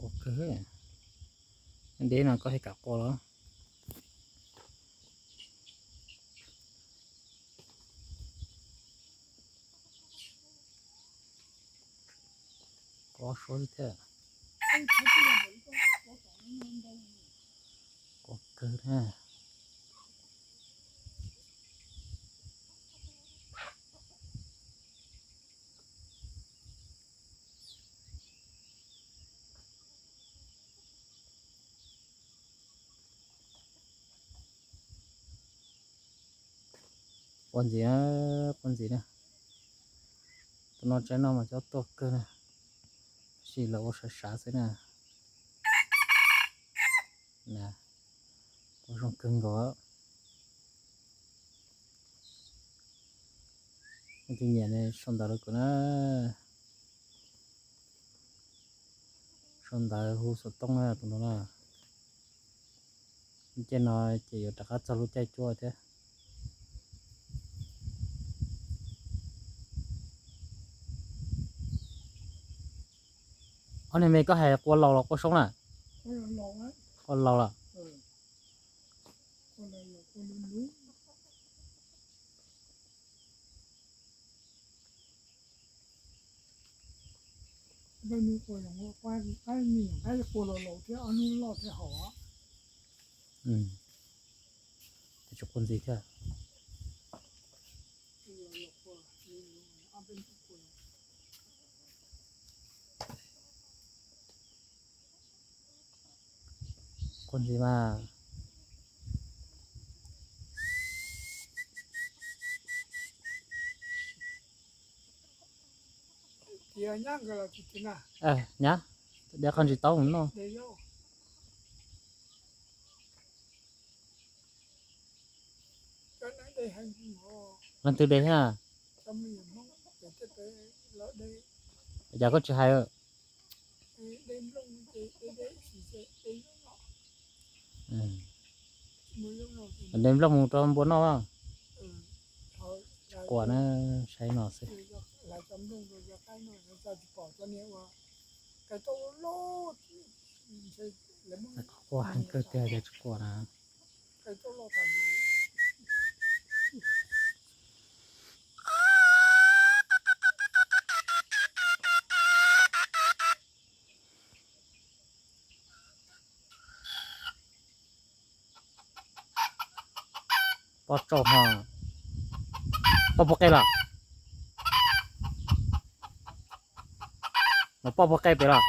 Qua kawg. Deb no koj thiaj kam qua los? Qua suab thiab. Qua kawg na. Qua ntxiv, qua ntxiv na. Tus no tsaib no mas cov tuaj kawg na, tab sis lawv ua sav sav xwb na. Qua zoo kawg nkaus. Leej twg nyiam ne sau ntawv rau kuv na. Sau ntawv hu xov tooj na tus no na. Lub caij no ces yuav rov qab txog lub caij cuaj thiab. Ob niag me koj hais qua laus los qua soob na? Qua laus los. Tab sis qua ntxiv thiab. Qua ntxiv mas. Nyab, de qhov ntsis taub mus noj. Leej twg de thiab? Cas koj tsis hais? De nplooj mus rau npua noj. Quas na, saib no xwb. Quas heev kawg tiag, cas tsis quas na. Pob tsauj ho, pob puag qe los? Mas pob puag qe pem los?